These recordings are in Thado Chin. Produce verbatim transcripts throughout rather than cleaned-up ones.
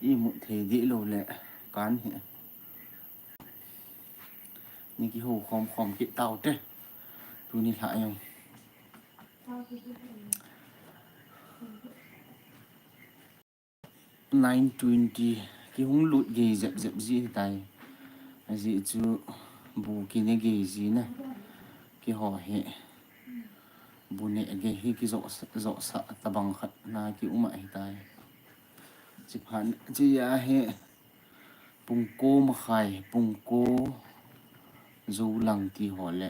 Imut thei deh lou le kan hi. Ni kihou khom khom kit taute. Tuni lha jong. Nine twenty kihung lut gei jep jep ji hitai. Ajeh chu bu kine gei ji na. Kiho hi. Bu ne gei hi kijoh, joh sah tabang khat na ki um ahitai. Chiphat, chia hi pung ko makhai, pung ko jou lang ti ho le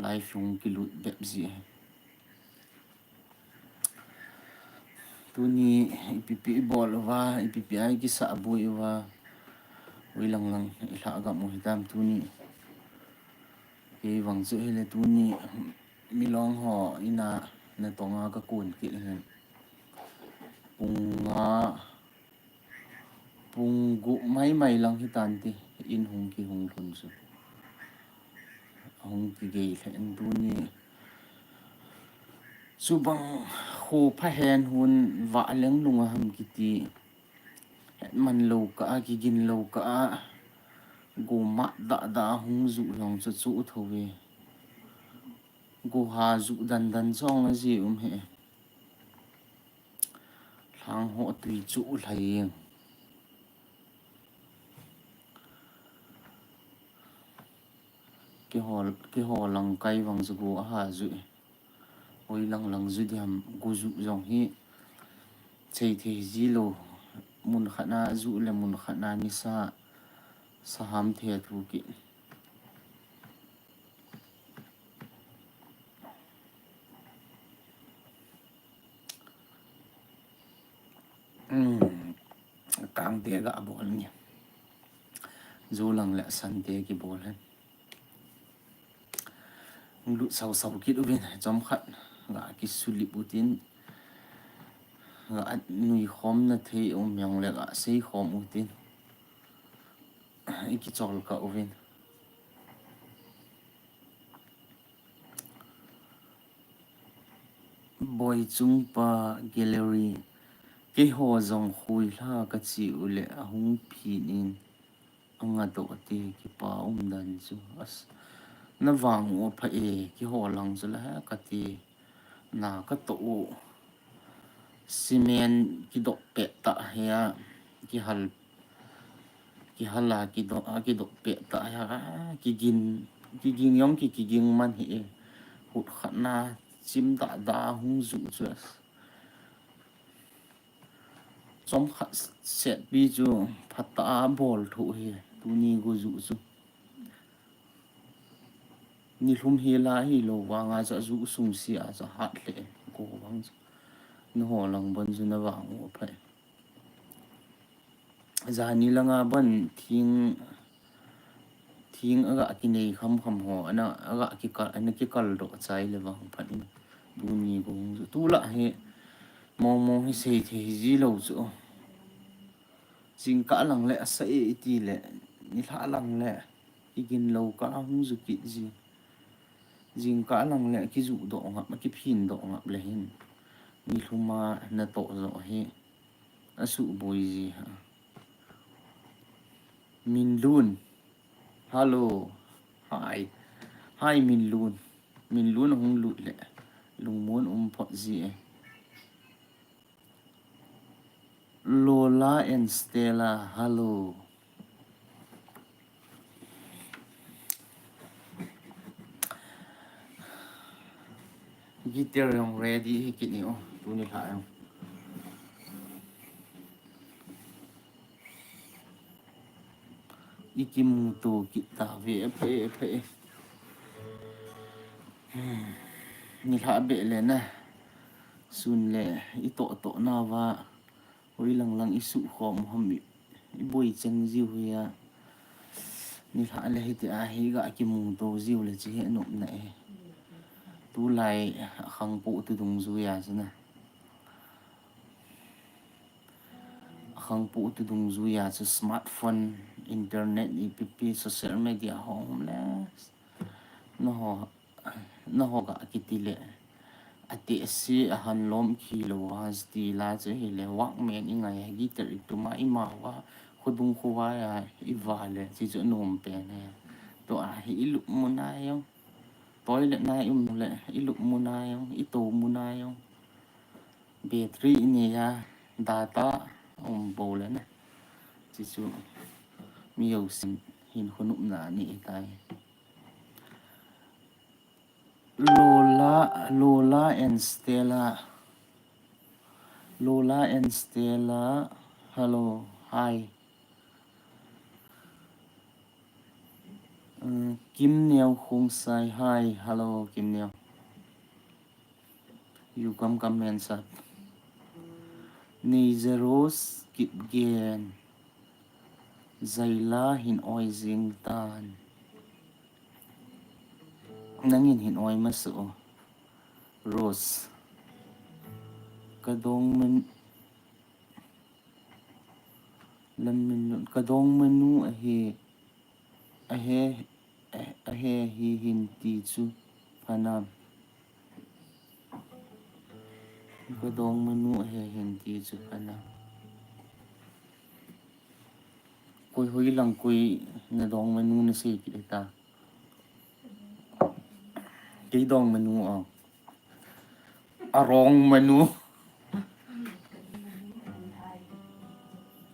live hung kilut bep ji ahi. Tuni ipi pi ibol uva, ipi pi a ikisah boi uva. Ui lang lang ilha gam u hitam tuni. Kei vang chu hile tuni milong ho ina natong a kakun kit hin. Pung nga, pung gup mai mai lang hitante, in hung kihung lhun chu. Hung kigei lheh in tuni. Chubang kho pha hen hun vah leng nunga ham kiti. Hetman lou kah a, kigin lou kah a. Go mat dah dah hung ju jong chu chu tho ve. Go ha ju dan dan jong la ji um he. Lhang ho tui chu lhai jeng. Kiho, kiho lang kai vang chu go aha ju e. Oi lang lang ju diam, go ju jong hi. Chei thei ji lou. Mun khat na ju le mun khat na nisa. Saham the thu ki. Kangte ga bol ni. Ju lang le sante kibol hen. Lut sau sau kit uvin, chomkhat ga kisulip utin. Ga nui khom na thei um jong le ga sei khom utin. Ikichol ka uvin. Boichungpa Gallery. Keiho jong khuilha kachi u le ahung phin in anga doh te kipa umdan chu. As, na vang u apha e, keiho lang chu la ha kati. Na katoh u. Cement kidoh pet tah hia, kihal, kihal a kidoh, a kidoh pet tah hia, kigin, kiging jong ki, kiging man hi e. Hut khat na chim dah dah hung ju chu. Chomkhat setpi chu phatah a bol tho hi, tuni go ju chu. Nilhum hi la hi lou vang a cha ju sung si a cha hat le go vang chu. Naho lang bon chu na vang u phai. Jani langa bon thing, thing aga kinei kham kham ho, ana aga kikal, ana kikal doh chai le vang phat in. Tuni go hung chu. Tulai hi mong mong hi sei thei ji lou chu. Jingkah lang le asa e iti le, nilhah lang le, kigin lou kah a hung ju kit ji. Jingkah lang le, kiju doh ngap, kiphin doh ngap le hin. Nilhum a natoh jo hi. Asuh boi ji ha. Minlun. Hello. Hi. Hi, Minlun. Minlun hung lut le. Lungmon um phot ji e. Lola and Stella, hello. Guitar jong ready hi kit ni o, tuni lha jong. Ikimuto kit tave, aphe, aphe. Nilhah beh le na. Sun le, itoh toh nauva. Hoi lang lang isuh khom ham i, iboi cheng jiu hia. Nilhah le hiti a hi ga kimuto jiu le chi hi anop na e. Tulai akhangpu tu dungjuia chu na. Akhangpu tu dungjuia chu smartphone, internet, ipi pi social media hom le. Naho, naho ga kiti le. Ateh si ahan lom khi lo a, steel a chu hile, Walkman i ngai a, guitar i tum a, i mau a, khudung khuva a, i va le, chi chu nom pen e. Tua hi i lup mun a jong, toilet na i um le, i lup mun a jong, i to mun a jong. Battery i nei a, data um bou le na. Chi chu mi jousen hin khonupna nei tai. Lola, Lola and Stella. Lola and Stella. Hello. Hi. Uh, Kim Neo Khungsai. Hi. Hello, Kim Neo. You come, come and sat. Neija Rose Kipgen. Zaila hin oi jing tan. Nangin hin oi masa o. Rose. Ka dongmanu, lam min lut. Ka dongmanu ahi, ahi, ahi hi hin ti chu phanam. Ka dongmanu ahi hin ti chu phanam. Koi hoi lang koi na dongmanu na sei kit ta. Kei dongmanu o. Arong manu.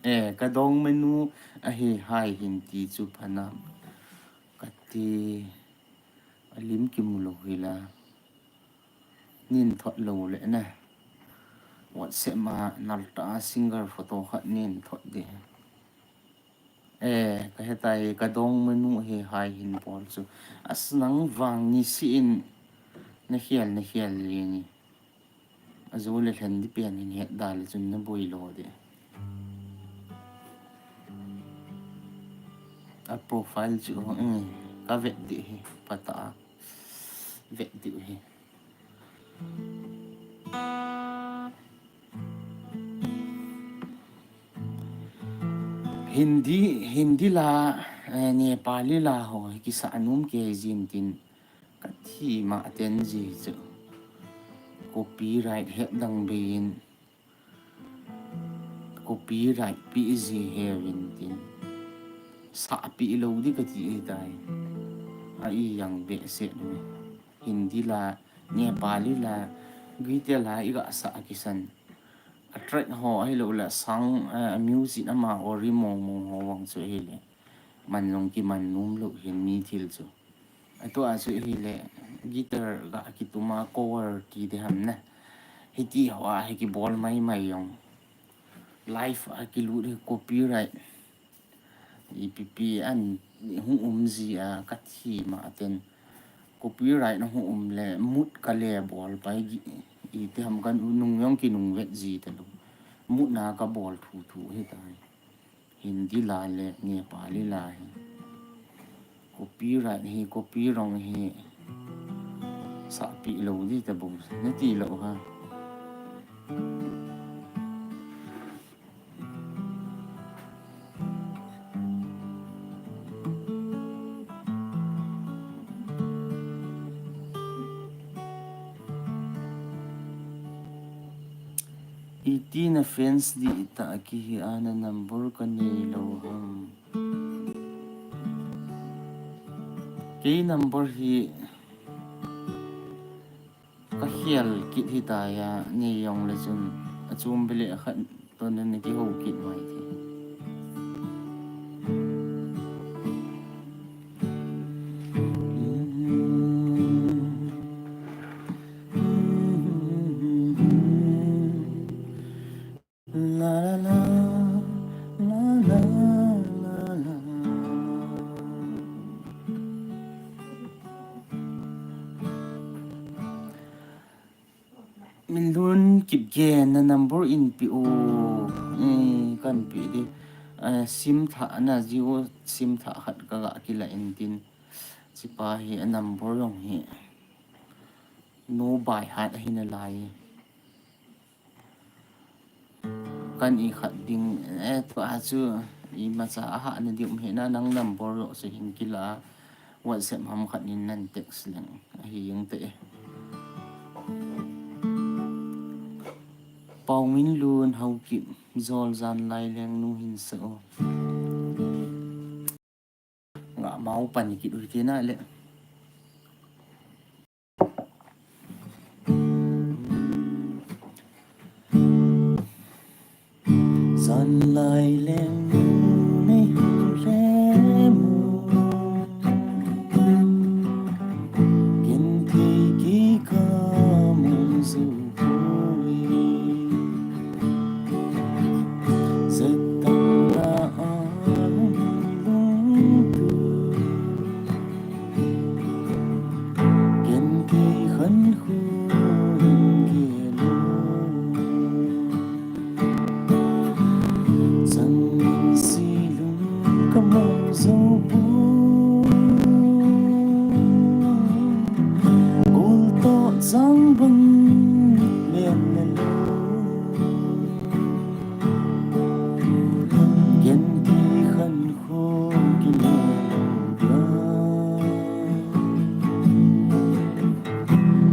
Eh, ka dongmanu ahi hi hin ti chu phanam. Kati alim kimu lou hi la. Nin thot lou le na. WhatsApp ma nalta singer photo khat nin thot de. Eh, ka hetai, ka dongmanu ahi hi hin bol chu. As nang vang ni si in na hial, na hial le ni. Ajo le lhen di pian in het da le chun na boi lo de. A profile chu, eh, ka vet di hi, pata a. Vet di hi. Hindi, Hindi la, eh, Nepali la ho, kisa anum ke jin tin, ka thi ma ten ji chu. Copyright het dang bein, copyright pi ji he vin tin. Sa pi lo di ka ti e tai. A i yang be se ni. Hindi la, Nepali la, Gita la, i ga sa a kisan. A track ho, ahi lo la, sang, eh, music ama, o ri mong mong ho vang chu ahi le. Man long ki man num lo hin mi thil chu. A tua chu ahi le, guitar ga ki tuma cover ti de ham na. Hiti ho a, hi ki bol mai mai jong. Live a ki lut hi copyright. Ipi pi an hung um ji a ka thi ma ten. Copyright na hung um le mut ka le bol pai gi. Iti ham kan u nung jong ki nung vet ji te lu. Mut na ka bol thu thu hi tai. Hindi la le Nepali la hi. Copyright hi, copy wrong hi. Sa pi lo di ta bou. Na ti lo ha. Iti na fans di ita kihi a na number ka nei lo ham. Kei number hi ka hial kit hi ta ya, nei jong le chun a chum bele a khat to na ni ki ho kit mai ti. La la la, la la la la. Minlun Kipgen na number in pi u. Eh, kan pi di. Eh, sim tha na Jio sim tha khat ka ga kila in tin. Chipa hi a number jong hi. No by heart ahi na lai. Kan i khat ding, eh, tua chu i macha a ha na di um hi na nang number ro se hin kila WhatsApp ham khat nin nan text leng ahi jeng te. Pauminlun Haokip, Jol Janlai Lengnu hin sa o. Nga mau pan kit u hite na le. Janlai Lengnu nei hung lhemu. Ken thei kei ka mu jou poi. Jat tah a um lungtup. Ken kei khankho hin gel o. Changin seilung ka mang jou poi. Kol toh chang bang len le lo. Ken kei khankho ki le lo dia.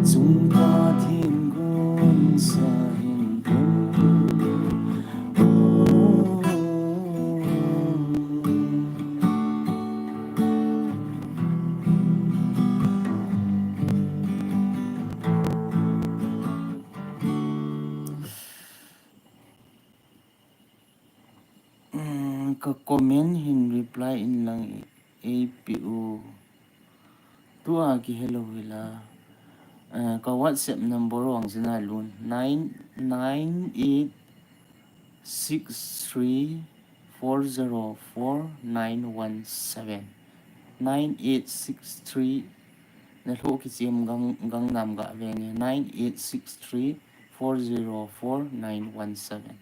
Chung Pathen gon sa hin ken. Um, ka comment hin reply in lang ei pe u. Tua kihe lou hila. Eh, ka WhatsApp number vang jina lun nine nine eight six three four zero four nine one seven. Nine eight six three, na lhoh kichem gang, gang nam ga ve nge, nine eight six three four zero four nine one seven.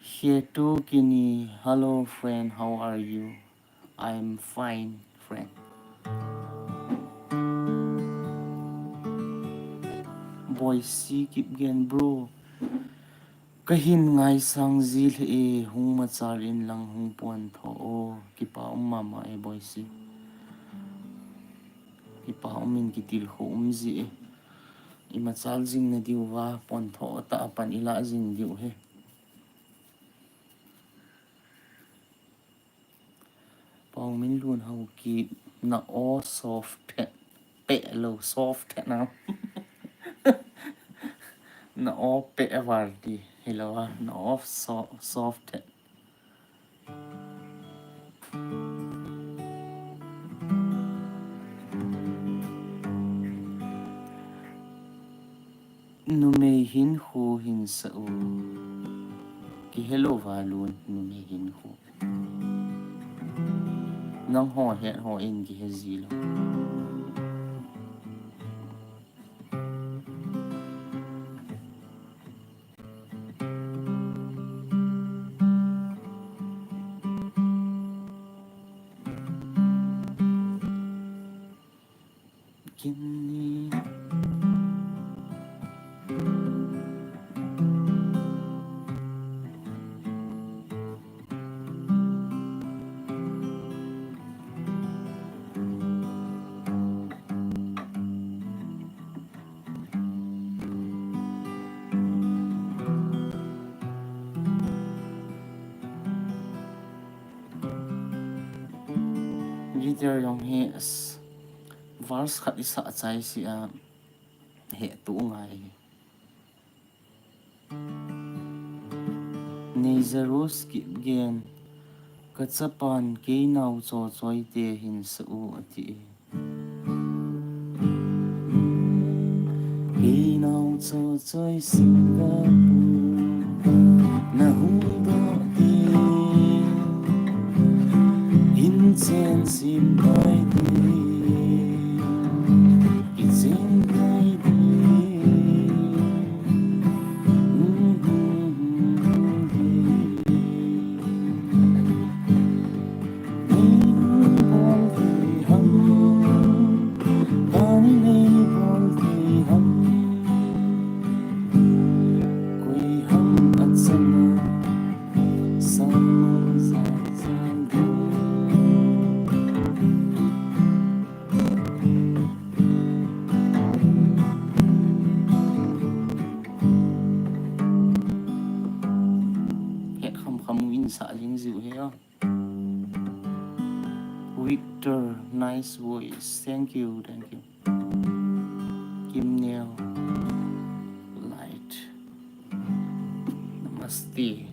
Hetu Kini, hello friend, how are you? I'm fine, friend. Boise Kipgen, bro. Kahin ngaisang ji lheh e, hung machal in lang hung pon tho o, kipa um mama e Boise. Kipa um in kitilkhou um ji e. I machal jing na diu va, pon tho ta a pan i la jing diu he. Pauminlun Haokip, na o soft the, pe lo soft the na. Na o pe a var di, hello a, na o so-, soft the. Numei hinkho hin sa u. Kihe lou va lun, numei hinkho. Nangho het ho in kihe ji lou. Kini. Guitar jong hi, as, verse khat i sa chai si a, he tu ngai. Neijarus Kipgen, ka chapan kei nao cho choi te hin sa u ati e. Kei nao cho choi Singapore na hung doh te, in chen sim pai te, kichen pai te. Nice voice. Thank you, thank you. Kim Neo. Light. Namaste.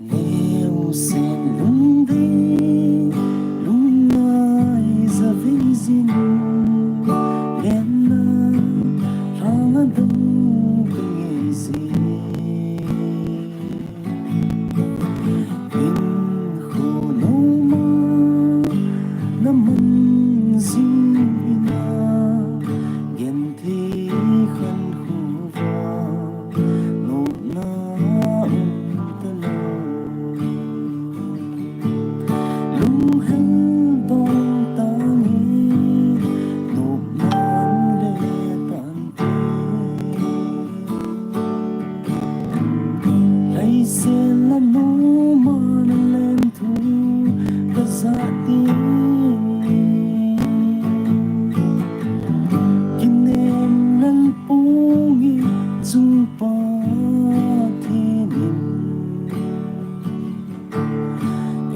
Neo sen lungdei, lungngai zavei jing, lenna lhang adong kangei jing. Hinkho noma naman jing ina, genthei khankho va nopna um talou. Lunghel bang tange, nopna le tante. Lhaisel a noma lenthu kajah ding. Kinem lel ponge, chung Pathen in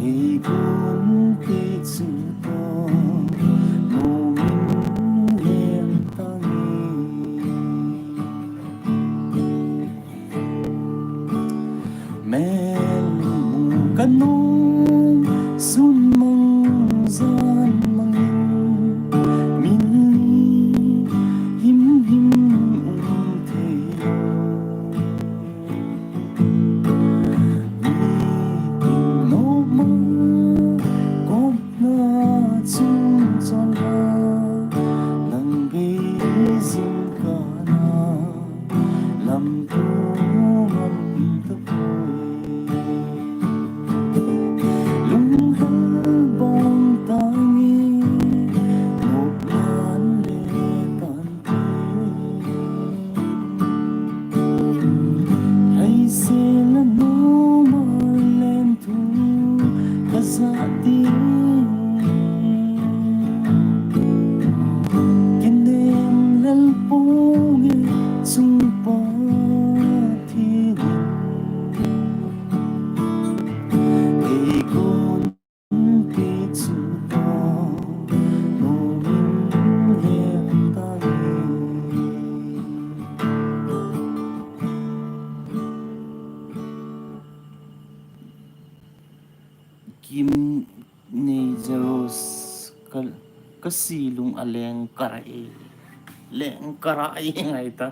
eigonpi chu toh, momin lem tange. Melmu kanom, sun mang jan mangin, min himhim um thei. Meeting noma, kopna chung chonga, nang bei jingkah na, lamto ngam tapoi. Lunghel bang tange, nopna le tan Lhaisel a noma lenthu kajah ding. Kinem lel ponge, chung Pathen in eigon Kim Nei Zeros ka, ka silung a leng kara e. Leng kara e ngai ta.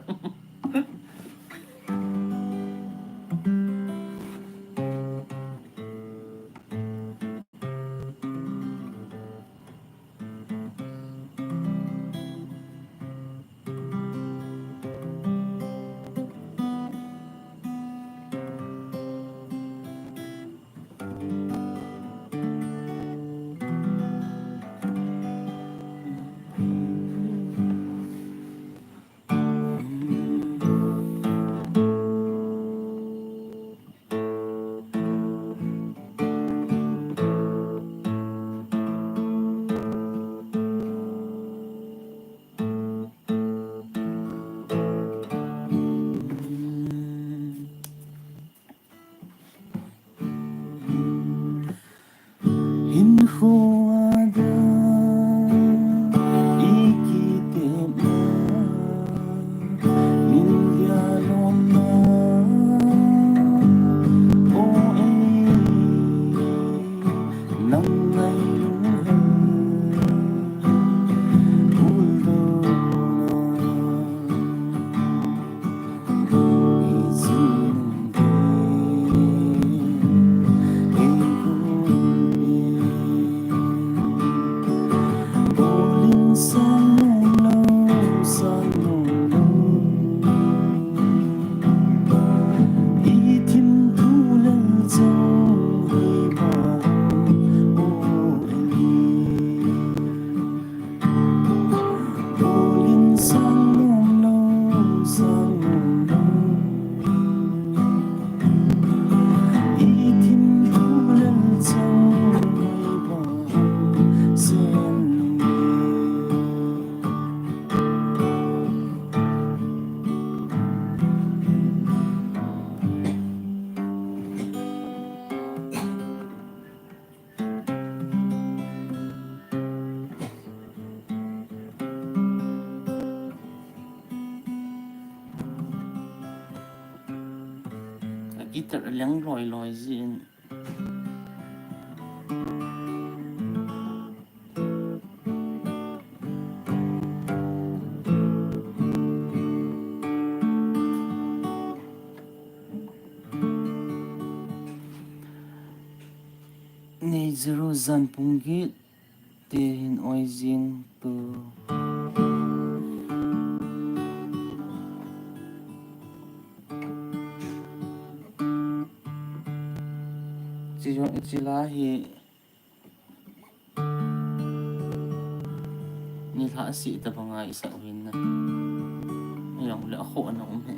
Hinkho a dia i kitepna, min dia lomna, o ei, nang ngailutna, uldo Tel a leng loi loi jin. Nei zero zan pung git te hin oi jing tu. Chi jong chi la hi. Ni lha si ta banga i sa win na. Yong le a kho na um he.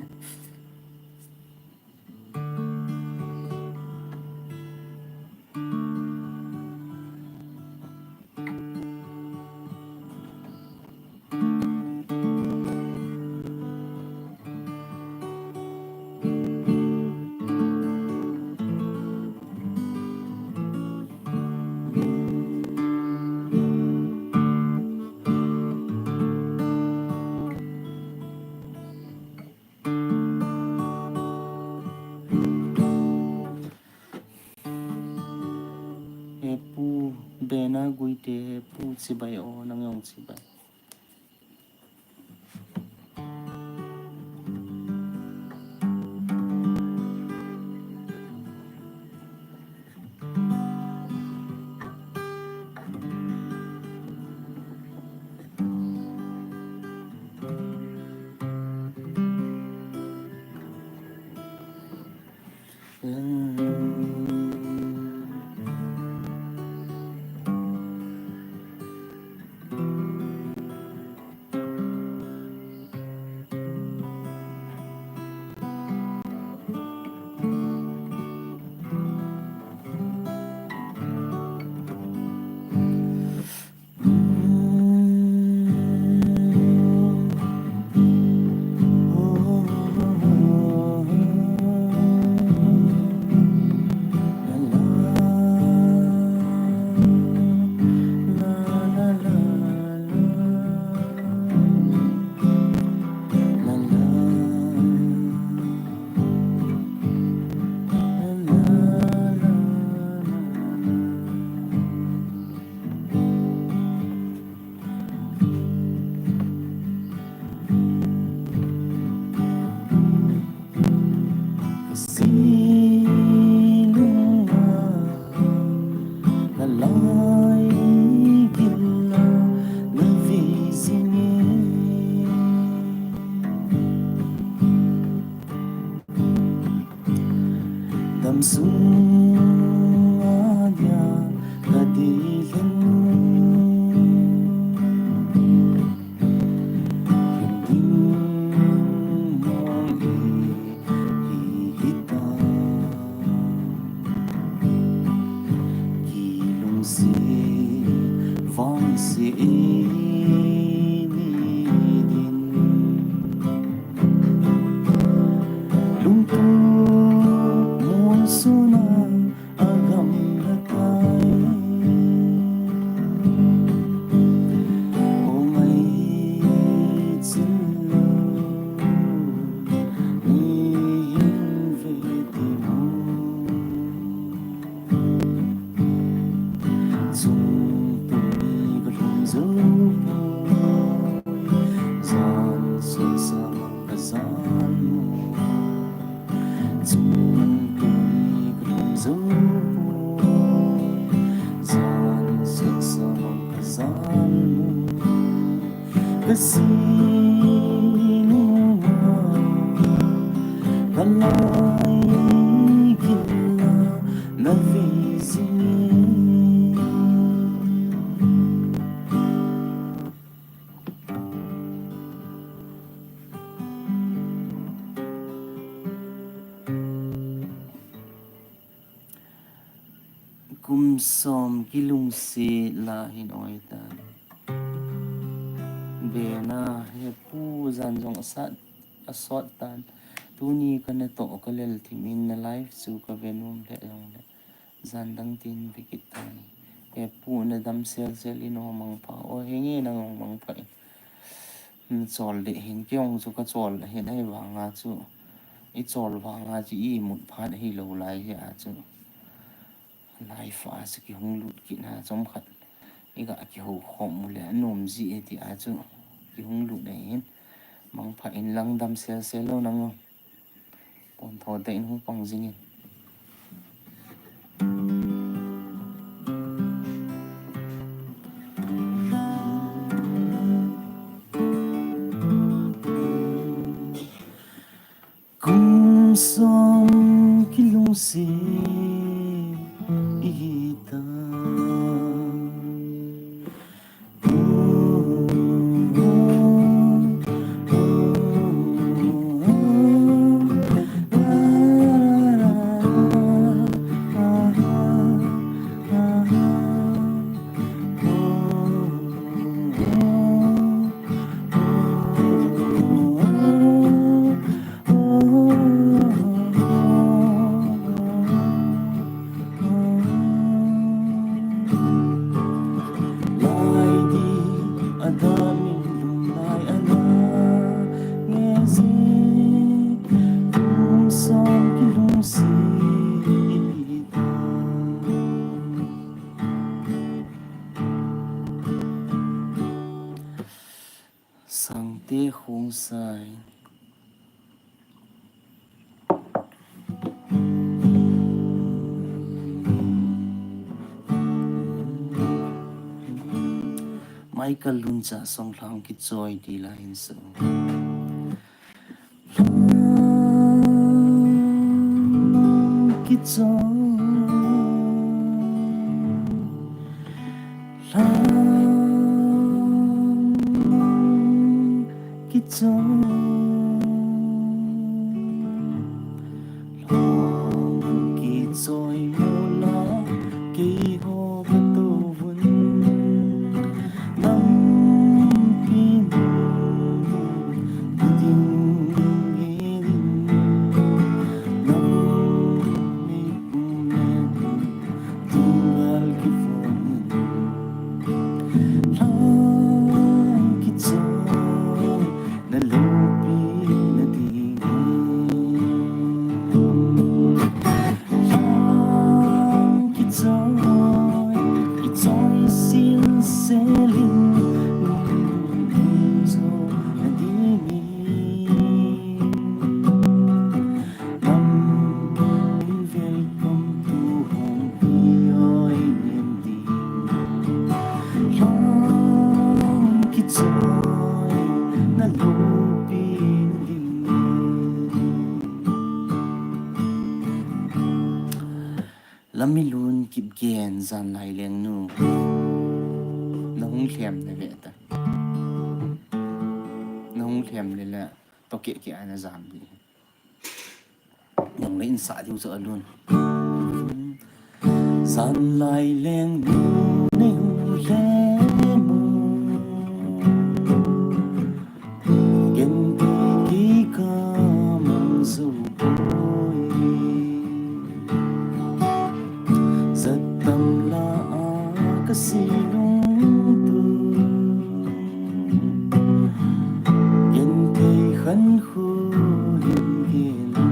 He pu, Bena Guite, he pu chibai o, nang jong chibai. Silunga lalai gila na vei jingin. Damsung adia kadei lheng. Lheng ding mong e hi hita. Kilungset vangse eini din. Lungtup mun suna agamla tai. O ngai chin lo, ni hin ve ti mo. Chung tuni ka lhung jou poi, jan sot sa ka jan mo. Chung tuni ka lhung jou poi, jan sot sa ka jan mo. Ka sinu a, ka lai gila na vei jingin. Kum som kilungset la hin oi tan. Bena, he pu, jan jong asat, asot tan. Tuni kana toh ka lel thim in na live chu ka ve nom le jong le. Jan dang tin ve kit tan. He pu, na dam sel sel in o mangpha. O, henge nang o mangpha in. Hmm, chol de hin, kei jong chu ka chol hin, ahivanga chu. i chol vang a chu i mut phat hi lo lai hi a chu. Lai fa a chu kihung lut kit na chom khat. I ga kihou khom mu le anom ji e ti a chu. Kihung lut na hin. Mangpha in lang dam sel sel lo nang. Pon tho te in hung pang jing in. Kum som kilungset i hi ta. Sangte Khongsai. Michael Luncha song Lhang Kichoi ti la hin so. Lhang kichoi, lhang kichoi, lhang kichoi mula keiho katouvun. Lamilun Kipgen, Janlai Lengnu. Nahung lhem le ve ta. Nahung lhem le le. To ke ke ana jam di. Nang le in sa diu sa alun. Janlai Lengnu nahung lhem u. Ken kei ka mang zo poi. Jat tam la a ka si lung tu. Ken kei khan khu hin ke lu.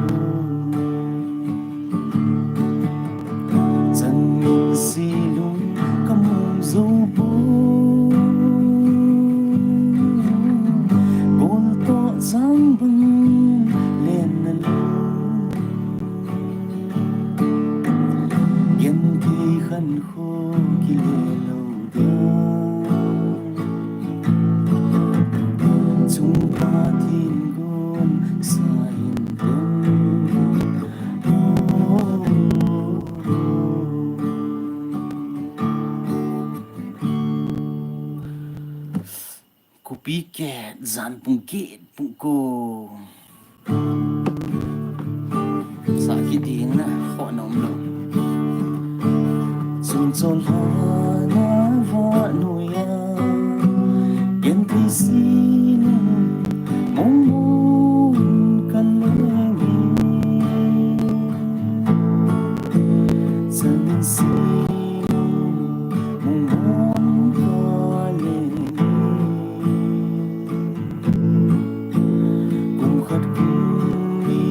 Chan min si lung ka mu zo poi. Kol to chang bang len na lu. Gen ki khan khu ki le lo dia. Chung pa thin gun sa hin ten. Kopi ke jan pung kit pung ko. Sa kit ding na, kho nom lo. Sun chol ha na va nu ya. Gen thei si ni, mong mong kan leng ni. Chan min si ni, mong mong kan leng ni. Kum khat kum ni,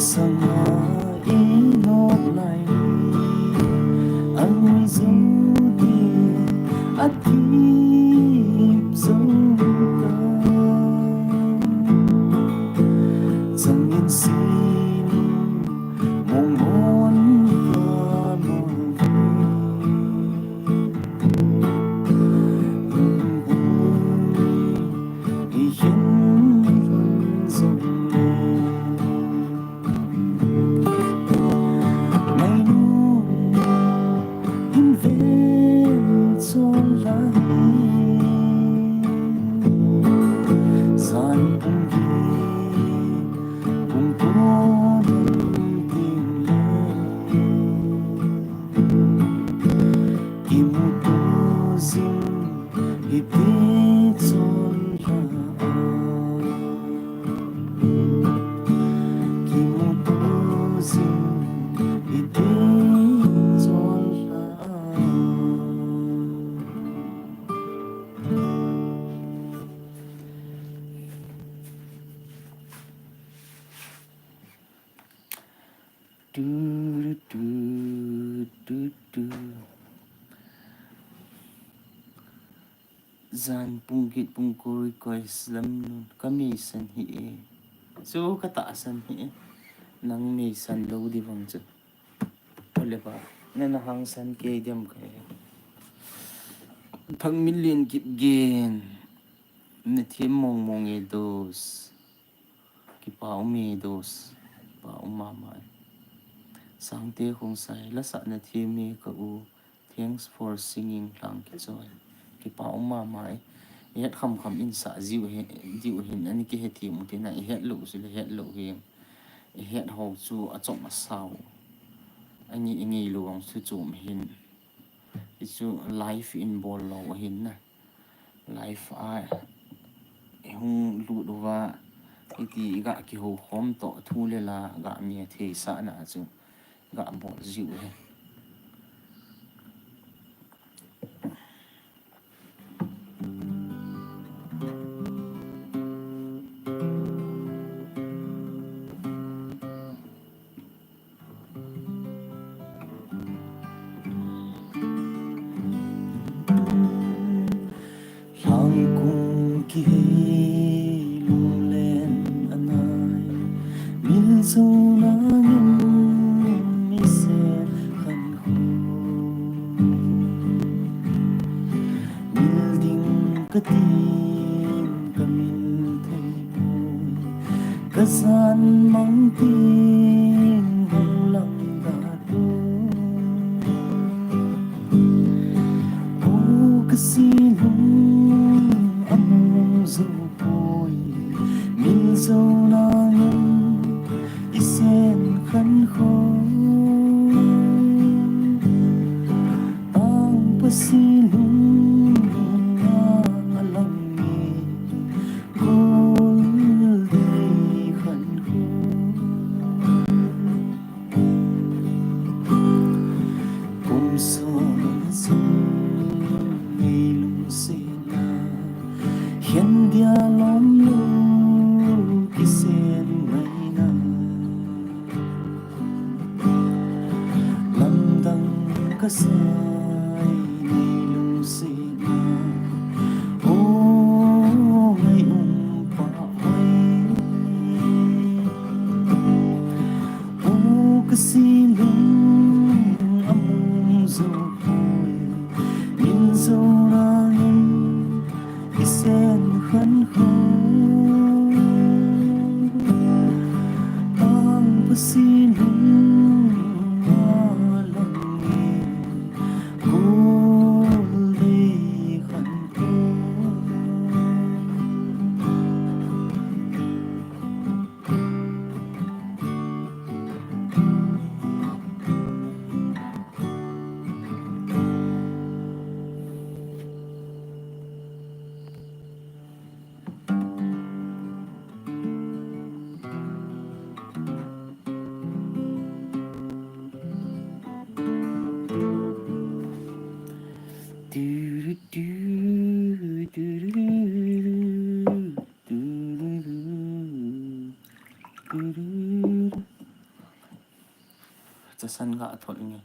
Sanga inop lai ang zo ti a thip zo ta. Changin sin mong mon ka mong Kimuto jing hiti chonlha a. Kimuto jing hiti chonlha a. Tu, tu, tu, tu. Jan pung get pung ko request lam nun. Ka meisan hi e. Chu ka tahsan hi e. Nang meisan lou di vang chu. Ole ba. Na na hangsan kei diam ka e. Thangminlen Kipgen. Na thim mong mong e dos. Kipa um e dos. Kipa um mama e. Sangte Khongsai, la sah na thim e ka u. Thanks for singing, Lhangkichoi. Kipa um mama e. I het kham kham in sah jiu he, jiu hin, ani kihe thim u tina, i het lou sile het lou hi. I het ho chu a chom a sao. Ani i ngei lou ang chu chom hin. I chu live in bol lou ahin na. Live a i hung lut uva, iti i ga kihou khom toh thu le la ga mi a theisah na chu ga bol jiu he. Lhangkung kihei lunglen anai, mil jou nangin mi sen khan khu. Mil ding ka tin ka min thei poi, ka jan mang tin hung lang ka tu. O ka si lung a mong jou poi, min jou nangin i sen khan khu. Tang pa si lung a lang e, kul dei khan khu. Kum son sung nei lungsetna, khen dia lom lou kisen ngaina. Lamdang ka sai nei lungsetna, o ngai um pa oi. O ka si lung a mong jou poi, min jou nangin i sen khan khu. Tang pa si lung a lang e, kul dei khan khu. San ga thot nge.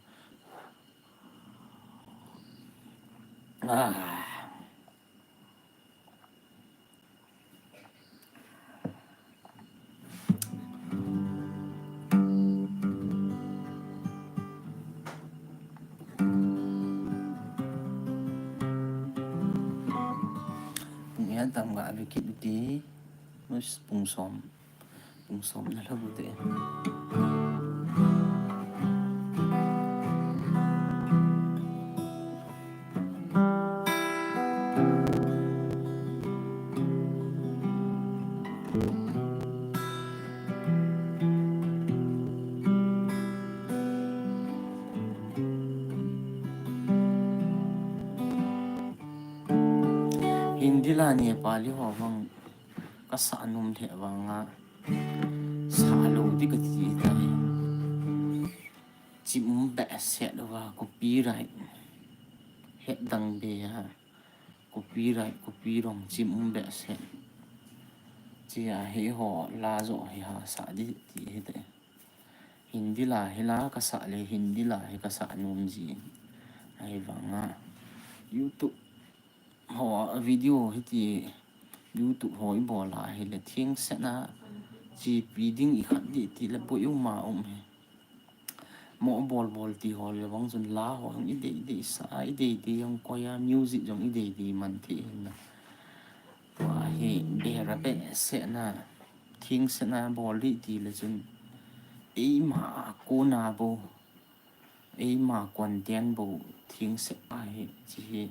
Ah. Pung ian tam ga abi kit ti. Mus pung som. Pung som na lou te. Hindi la Nepali ho vang ka sa nom the vang a. Sa lou ti ka ti tai. Chim um behseh lou va copyright. Het dang be ha. Copyright, copy rong chim um behseh. Chia hi ho la jo hi ha sa di ti hi te. Hindi la hi la ka sa le Hindi la hi ka sa nom ji. Ahi vang a. YouTube ho a video hiti YouTube ho i bol a hile thingsetna chipi ding i khat di ti le boi um a um hi. Mo bol bol ti ho le vang chun la ho jong i dei dei sa, i dei dei jong koi a, music jong i dei dei man ti hin na. Tua hi bera behsehna, thingsetna bol di ti le chun eima a kona bo. Eima content bou thingset ahi, chi hi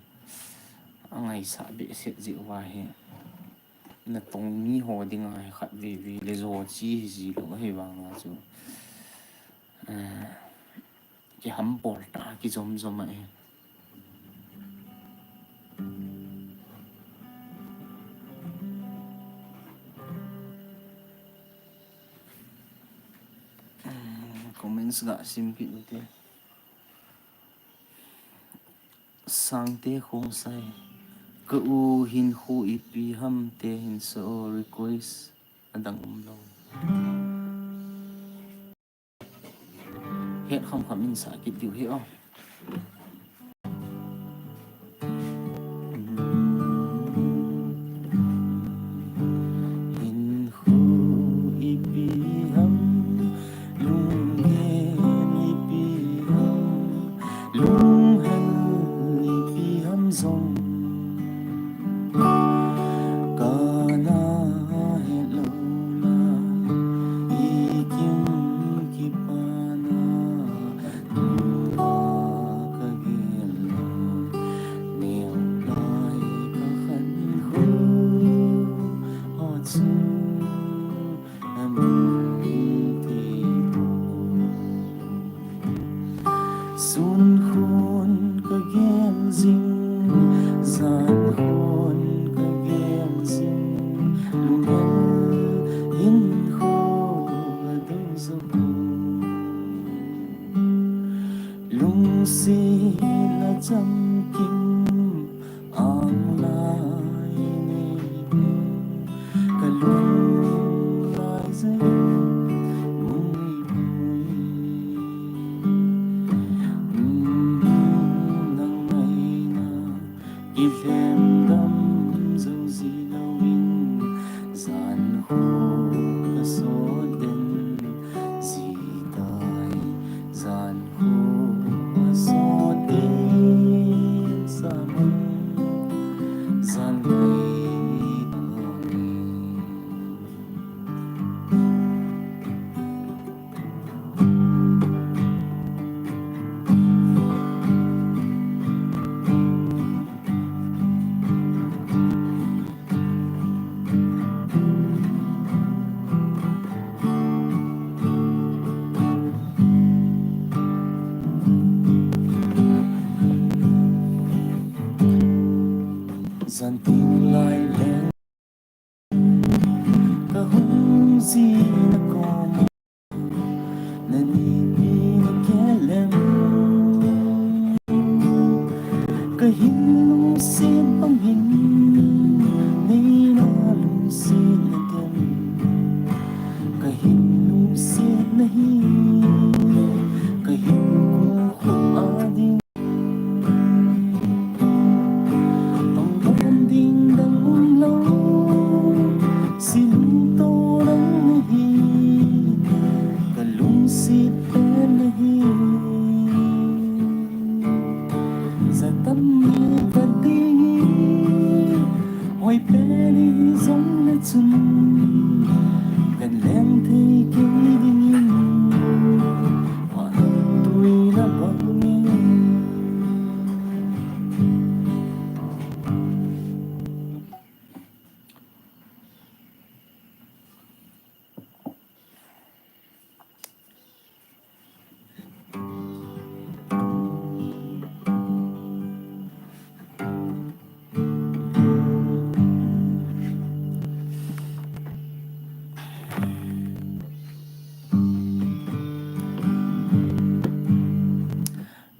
a ngaisah behseh jeh uva hi. Natong mi ho dinga hi khat veve le jo chi hi ji lou ahi vang a chu. Eh, kihambol tah, kijom jom ahi. Comments ga sim kit u te. Sangte Khongsai. Ka u hinkho ipi ham te hin sa o, request adang um lou. Het kham kham in sa kit diu hi o. Hinkho ipi ham, lunggen ipi ham, lunghel ipi ham jong. Kana het lou na, i kim kipana, tua ka gel na, neo lai ka khan khu, ho chu amun ti. Sun khun ka gel jing, jan khun ka gel jing, lunghel hinkho ka dou jong. Lungsetna chamkim, ang lai nei bu, ka lung lai jeng mui mui. Nang ngaina kilhem dam jou ji louvin, jan khu ka sot den ji tai. Jan khu a sot ding sa mun, jan ngai tang. Jan ting lai leng ka hung ji na kom, na nipi na kelem. Ka hin lungset bang hin, nei na lungset na dem. Ka hin lungset na hi, ka Kan leng thei kei dingin, vana tui na bang in.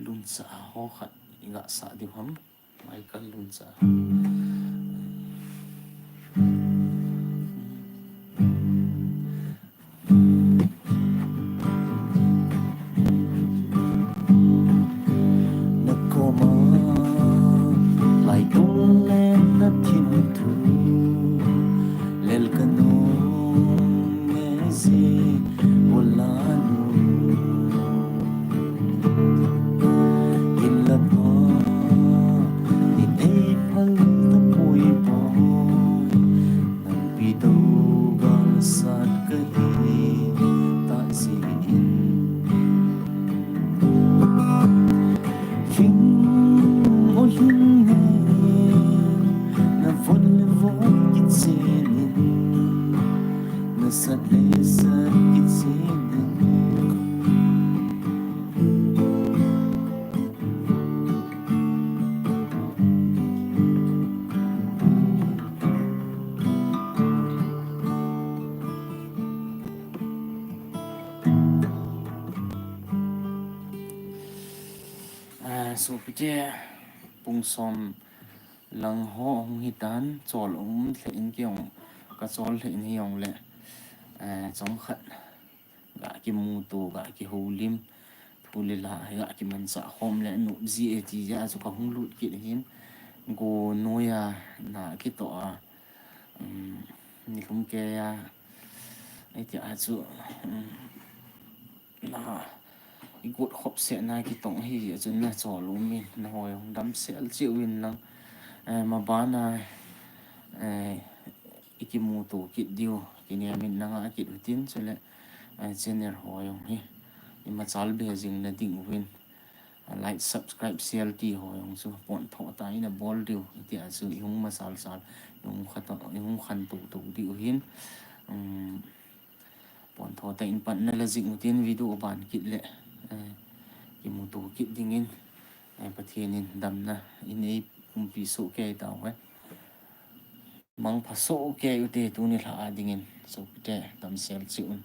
Lunsa ho khat i ga sa diu ham. Michael Lunsa. Na koma lai tung le na thim thu lel ka nung nge ji bola nu. In la pa, in ei phal ta poi poi. Nampi do gal sat ka hi ta ji in. Hing o hing he, na von le von kichen in. Na sat le sat kichen in. Ah, sopite, pung som lang ho hung hitan, chol um lheh in kei jong ka chol lheh in hijongle, eh, chomkhat ga kimuto, ga kihoulim, thu le la hi ga kimanchah khom le nop ji e ti jeh a chu ka hung lut kit hin, go noiya na kitoh a, um, nilhum keiya, iti a chu, um, na i got khop seh na kitong hi jeh a chun na chol um in, na hoi hung damsel cheh uvin lang, eh, mabana, eh, i kimuto kit diu, kinem in na ngah kit utin, chule, eh, channel ho jong hi i machal be jing na ding uvin, ah, like, subscribe, share ti ho jong chu pontho tah in na bol diu, iti a chu i hung machal chal, i hung khato, i hung khantou tou diu hin, um, pontho tah in pan na la jing utin video ban kit le, eh, kimuto kit dingin, eh, Pathen in damna in ei umpi soh kei tauve. Mangpha soh kei ute tuni lha a dingin, sopite damsel cheh un.